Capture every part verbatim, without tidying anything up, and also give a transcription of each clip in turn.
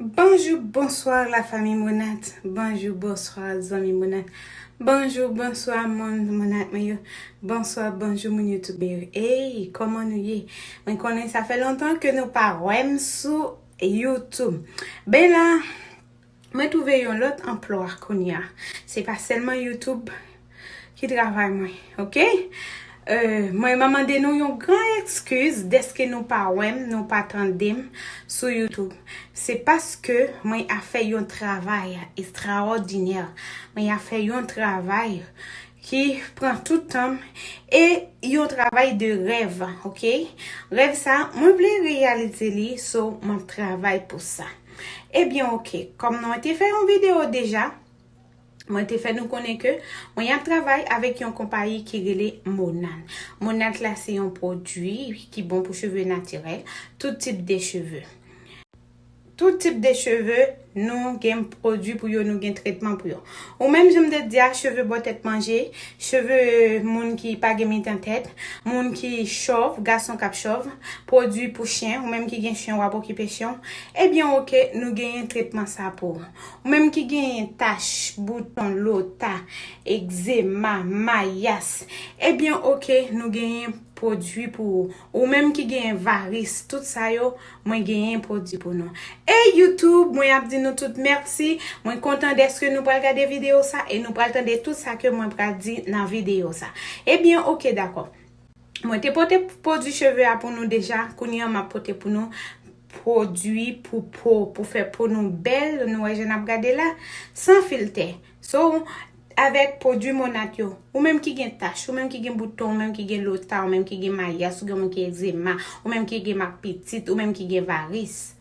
Bonjou, bonswa la fanmi Monat. Bonjou, bonswa zanmi Monat. Bonjou, bonswa moun Monat mwen yo. Bonswa, bonjou moun YouTube mwen yo. Ey, kòman nou ye? Mwen konnen sa fè lontan ke nou pa wè m sou YouTube. Ben la, mwen twouve yon lòt anplwa kounye a. Se pa sèlman YouTube ki travay mwen, oke? Euh, mwen, mwen mande nou yon gran ekskiz dèske nou pa wè m, nou pa tande m sou YouTube. Se paske mwen ap fè yon travay estrawòdinè. Mwen ap fè yon travay ki pran tout tan m e yon travay de rèv, oke? Rèv sa, mwen vle reyalize li, so mwen ap travay pou sa. Ebyen, oke, kòm nou te fè yon videyo deja, mwen te fè nou konnen ke mwen ap travay avèk yon konpayi ki rele Monat. Monat la se yon pwodui ki bon pou cheve natirèl, tout tip de cheve. Tout tip de cheve, nou gen pwodui pou yo, nou gen tretman pou yo. Ou menm jan m te di a, cheve bò tèt manje, cheve moun ki pa gen mitan tèt, moun ki chòv, gason k ap chòv, pwodui pou chen, ou menm ki gen chen w ap okipe chen w, ebyen oke, nou genyen tretman sa pou ou. Ou menm ki genyen tach, bouton, lota, egzema, mayas, ebyen oke, nou genyen pwodui pou ou. Ou menm ki genyen varis, tout sa yo, mwen genyen pwodui pou nou. Ey YouTube, mwen ap di nou tout mèsi. Mwen kontan dèske nou pral gade videyo sa e nou pral tande tout sa ke mwen pral di nan videyo sa. Ebyen, oke, dakò. Mwen te pote pwodui cheve a pou nou deja, kounye a m ap pote pou nou pwodui pou po, pou fè po nou bèl, nou wè jan n ap gade la, san filtè. So, avèk pwodui Monat yo, ou menm ki gen tach, ou menm ki gen bouton, ou menm ki gen lota, ou menm ki gen mayas, ou gen moun ki egzema, ou menm ki gen mak pitit, ou menm ki gen varis.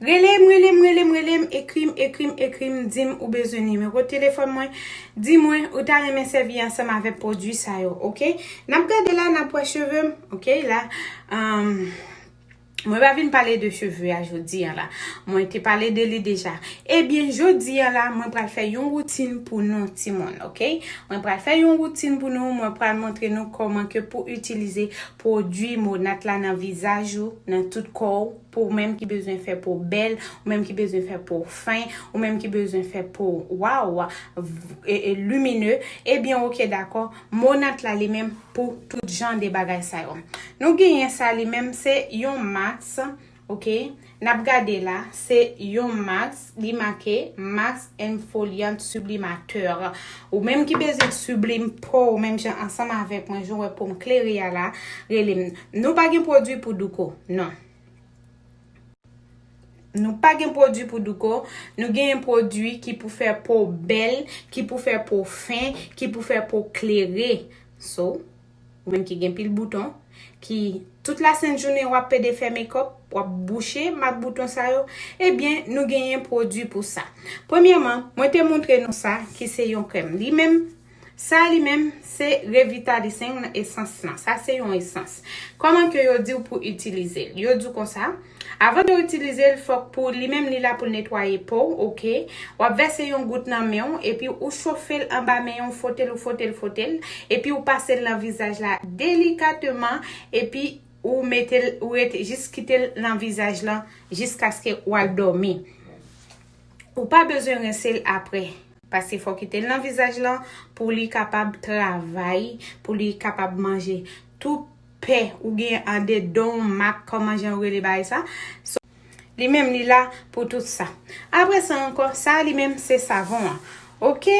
Rele m, rele m, rele m, rele m, ekri m, ekri m, ekri m, di m ou bezwen nimewo telefòn mwen, di mwen ou ta renmen sèvi ansanm avèk pwodui sa yo, oke? N ap gade la, n ap wè cheve m, oke, la. Ahn, mwen pa vin pale de cheve a jodi a la. Mwen te pale de li deja. Ebyen, jodi a la, mwen pral fè yon woutin pou nou, timoun, oke? Mwen pral fè yon woutin pou nou, mwen pral montre nou kòman ke pou itilize pwodui Monat la nan vizaj ou, nan tout kò w, pou ou menm ki bezwen fè po w bèl, ou menm ki bezwen fè po w fen, ou menm ki bezwen fè po w, waw, v-, e, e, limine, ebyen, oke, dakò, Monat la li menm pou tout jan de bagay sa yo. Nou genyen sa li menm, se yon mask, oke? N ap gade la, se yon mask, li make mask exfoliant sublimateur. Ou menm ki bezwen sublim po ou, menm jan ansanm avèk mwen, jan w wè po m klere a la, rele m. Nou pa gen pwodui pou douko, non. Nou pa gen pwodui pou douko, nou genyen pwodui ki pou fè po w bèl, ki pou fè po w fen, ki pou fè po w klere. So, ou menm ki gen pil bouton, ki tout lasent jounen w ap pede fè makeup, w ap bouche mak bouton sa yo, ebyen, nou genyen pwodui pou sa. Premyèman, mwen te montre nou sa, ki se yon krèm. Li menm, sa li menm, se Revitalising esans lan. Sa se yon esans. Kòman ke yo di w pou itilize l? Yo di w konsa, avan ke w itilize l, fòk pou li menm li la pou l netwaye po w, oke? W ap vèse yon gout nan men w, epi ou chofe l anba men w, fwote l, ou fwote l, fwote l, epi ou pase l nan vizaj la delikateman, epi ou mete l, ou rete, jis kite l nan vizaj lan jiskaske w al dòmi. Ou pa bezwen rense l apre, paske fò w kite l nan vizaj lan pou li kapab travay, pou li kapab manje tou pè ou gen andedan w, mak, kòman jan yo rele bagay sa. So, li menm li la pou tout sa. Apre sa ankò, sa li menm se savon an. Oke,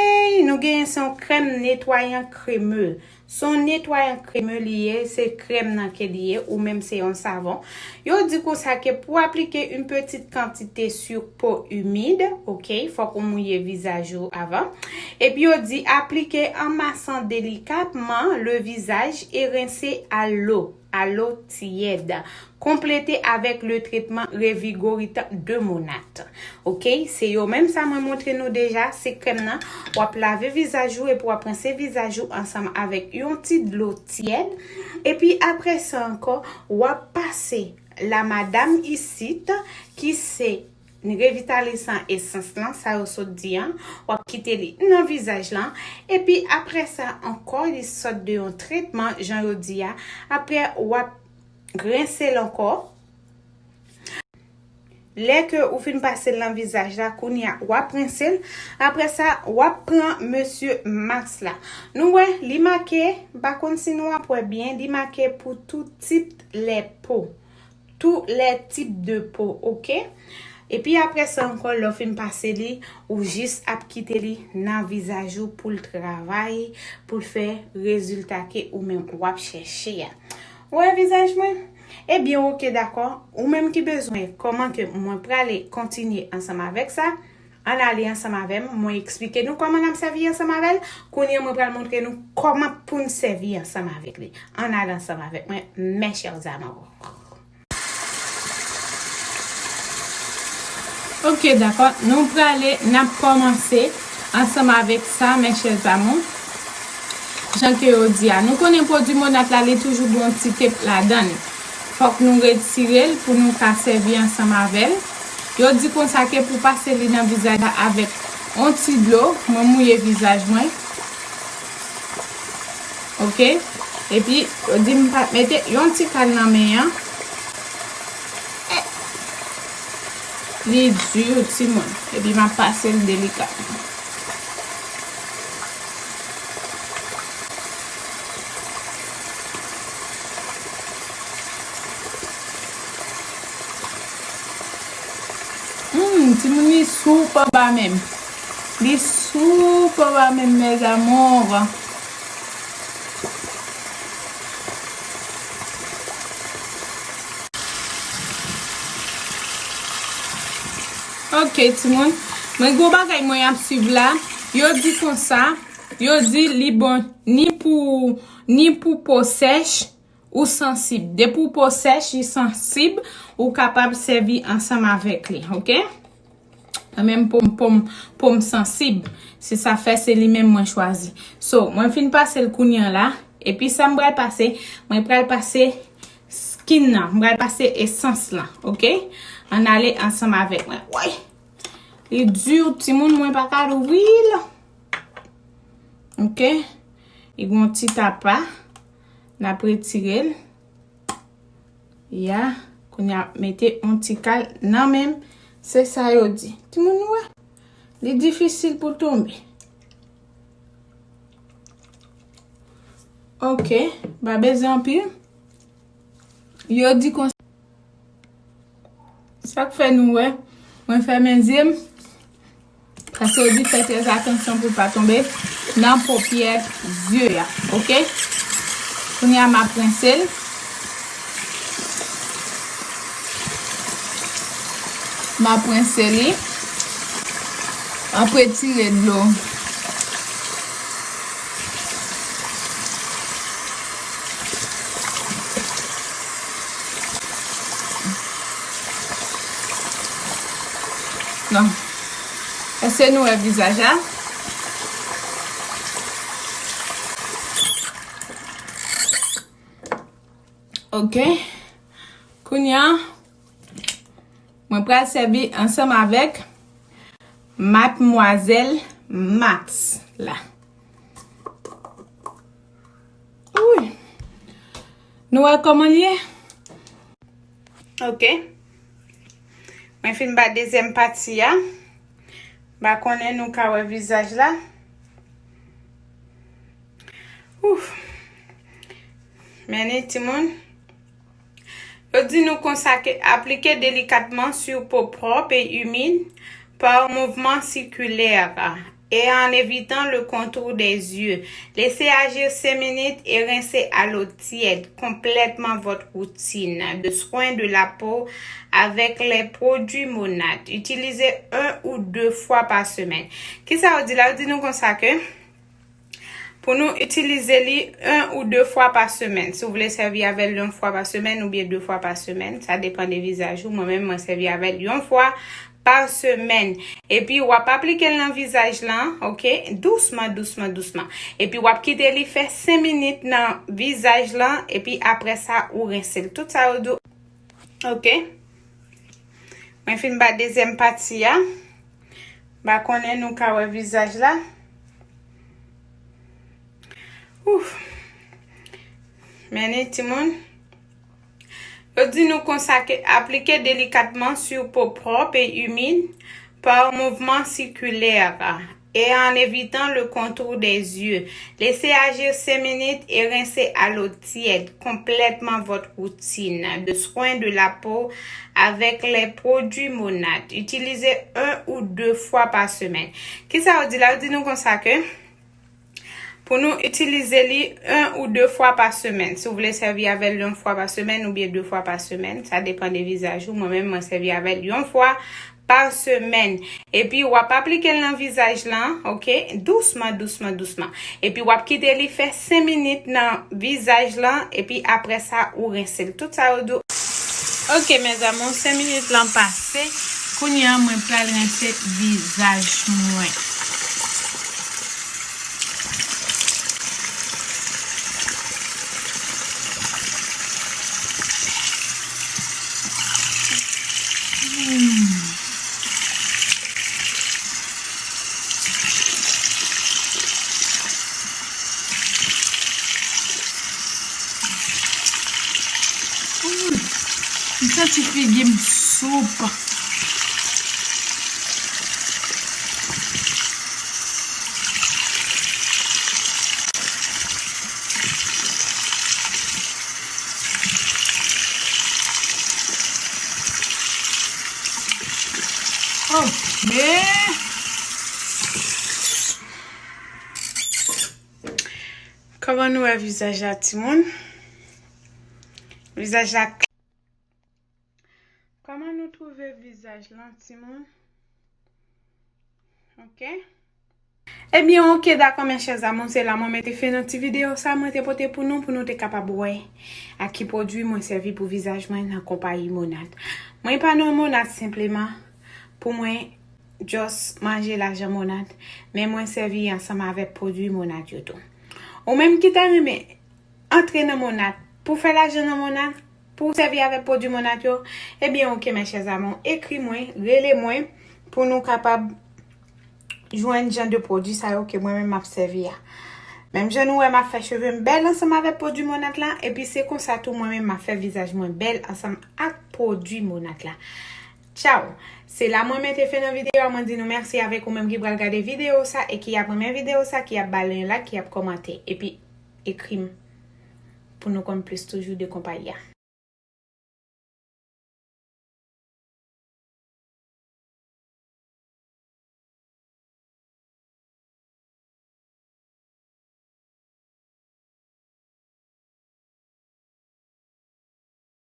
nou genyen se yon krèm netwayan kreme. Se yon netwayan kreme li ye, se krèm nan ke li ye, ou menm se yon savon. Yo di konsa ke pou aplike une petite quantité sur peau humide, oke, fòk ou mouye vizaj ou avan. Epi yo di appliquer en massant délicatement le visage et rincer à l'eau, à l'eau tiède. Complètez avec le traitement revigoritant de Monat. Oke, se yo menm sa mwen montre nou deja, se krèm nan. W ap lave vizaj ou epi w ap rense vizaj ou ansanm avèk yon ti dlo tyèd. Epi apre sa ankò, w ap pase la madam isit, ki se revitalisan esans lan, sa yo sot di an, w ap kite li nan vizaj lan, epi apre sa ankò, li sòt de yon tretman, jan yo di a, apre w ap rense l ankò. Lè ke ou fin pase l nan vizaj la, kounye a w ap rense l. Apre sa, w ap pran Monsieur Max la. Nou wè, li make, m pa konn si nou ap wè byen, li make pour tout type les peaux. Tous les types de peau, ok? Epi apre sa ankò, lè w fin pase li, ou jis ap kite li nan vizaj ou pou l travay, pou l fè rezilta ke ou menm w ap chèche a. Ou wè vizaj mwen? Ebyen, ok, dakò. Ou menm ki bezwen kòman ke mwen prale kontinye ansanm avèk sa, ann ale ansanm avè m. Mwen eksplike nou kòman n ap sèvi ansanm avè l. Kounye a, mwen pral montre nou kòman pou n sèvi ansanm avèk li. Ann ale ansanm avèk mwen, mes chers amours. Ok, dakò. Nou prale, n ap kòmanse ansanm avèk sa, mes chers amours. Jan ke yo di a, nou konnen pwodui Monat la, li toujou gen yon ti tep ladan l. Fòk nou retire l pou nou ka sèvi ansanm avè l. Yo di konsa ke pou pase li nan vizaj la avèk yon ti dlo, mwen mouye vizaj mwen. Ok? Epi, yo di m pa mete yon ti kal nan men an. Eh, li di, timoun. Epi, m ap pase l delikatman. Hmm, timoun, li sou pa ba menm. Li sou pa ba menm, mes amours. Ok, timoun. Mwen gwo bagay mwen ap swiv la. Yo di konsa, yo di li bon ni pou, ni pou po sèch, ou sansib. Depi w po sèch, li sansib, ou kapab sèvi ansanm avèk li, ok? Mwen menm po m, po m, po m sansib. Se sa fè se li menm mwen chwazi. So, mwen fin pase l kounye a la. Epi sa m pral pase, mwen pral pase skin nan. Mwen pral pase esans lan, ok? Ann ale ansanm avèk mwen. Woy! Li di, timoun, mwen pa ka louvri l. Ok? Li gon ti tapa. N ap retire l. Ya. Kounye a, mete yon ti kal nan men m. Se sa yo di. Timoun, nou wè? Li difisil pou tonbe. Ok. Pa bezwen anpil. Yo di konsa. Sa k fè nou wè, mwen fèmen zye m, paske yo di fè trè atansyon pou l pa tonbe nan popyè zye a, ok? Kounye a, m ap rense l. M ap rense li. M ap retire dlo. Non. Èske nou wè vizaj la? Ok. Kounye a, mwen pral sèvi ansanm avèk Mademoiselle Max la. Wi. Nou wè kòman l ye? Ok. Mwen fin ba dezyèm pati a. M pa konnen nou ka wè vizaj la. Ouf. Men ni timoun. Yo di nou konsa ke appliquez délicatement sur peau propre et humide par mouvement circulaire et en évitant le contour des yeux. Laissez agir cinq minutes et rincez à l'eau tiède complètement votre routine de soin de la peau avec les produits Monat. Utilisez un ou deux fois par semaine. Kisa yo di la? Yo di nou konsa ke pou nou itilize li un ou deux fois par semaine. Si w vle sèvi avè l yon fwa pa semèn oubyen de fwa pa semèn, sa depann de vizaj ou. Mwen menm, mwen sèvi avè l yon fwa pa semèn. Epi w ap aplike l nan vizaj lan, ok? Dousman, dousman, dousman. Epi w ap kite li fè senk minit nan vizaj lan, epi apre sa, ou rense l. Tout sa yo di w. Ok. Mwen fin ba dezyèm pati a. M pa konnen nou ka wè vizaj la. Ouf. Men ni timoun. Yo di nou konsa ke appliquez délicatement sur peau propre et humide par mouvement circulaire et en évitant le contour des yeux. Laissez agir cinq minutes et rincez à l'eau tiède complètement votre routine de soin de la peau avec les produits Monat. Utilisez un ou deux fois par semaine. Kisa yo di la? Yo di nou konsa ke pou nou itilize li un ou deux fois par semaine. Si w vle sèvi avè l yon fwa pa semèn oubyen de fwa pa semèn, sa depann de vizaj ou. Mwen menm, mwen sèvi avè l yon fwa pa semèn. Epi w ap aplike l nan vizaj lan, oke? Dousman, dousman, dousman. Epi w ap kite li fè senk minit nan vizaj lan, epi apre sa, ou rense l. Tout sa yo di w. Oke, mes amours, senk minit lan pase. Kounye a, mwen pral rense vizaj mwen. Hmm. Hmm. M santi figi m soup. Ok. Kòman nou wè vizaj la, timoun? Vizaj la. Kòman nou twouve vizaj lan, timoun? Ok. Ebyen, ok, dakò, mes chers amours, se la mwen mete fen nan ti videyo sa mwen te pote pou nou, pou nou te kapab wè ak ki pwodui mwen sèvi pou vizaj mwen nan konpayi Monat. Mwen pa nan Monat senpleman pou mwen just manje lajan Monat, men mwen sèvi ansanm avèk pwodui Monat yo tou. Ou menm ki ta renmen antre nan Monat, pou fè lajan nan Monat, pou w sèvi avèk pwodui Monat yo, ebyen, ok, mes chers amours, ekri mwen, rele mwen, pou nou kapab jwenn jan de pwodui sa yo ke mwen menm m ap sèvi a. Menm jan nou wè m ap fè cheve m bèl ansanm avèk pwodui Monat la, epi se konsa tou mwen menm m ap fè vizaj mwen bèl ansanm ak pwodui Monat la. Tchaw! Se la mwen mete fen nan videyo a, mwen di nou mèsi avèk ou menm ki pral gade videyo sa e ki ap renmen videyo sa, ki ap ba l yon like, ki ap kòmante. Epi, ekri m pou nou konn plis toujou de konpayi a.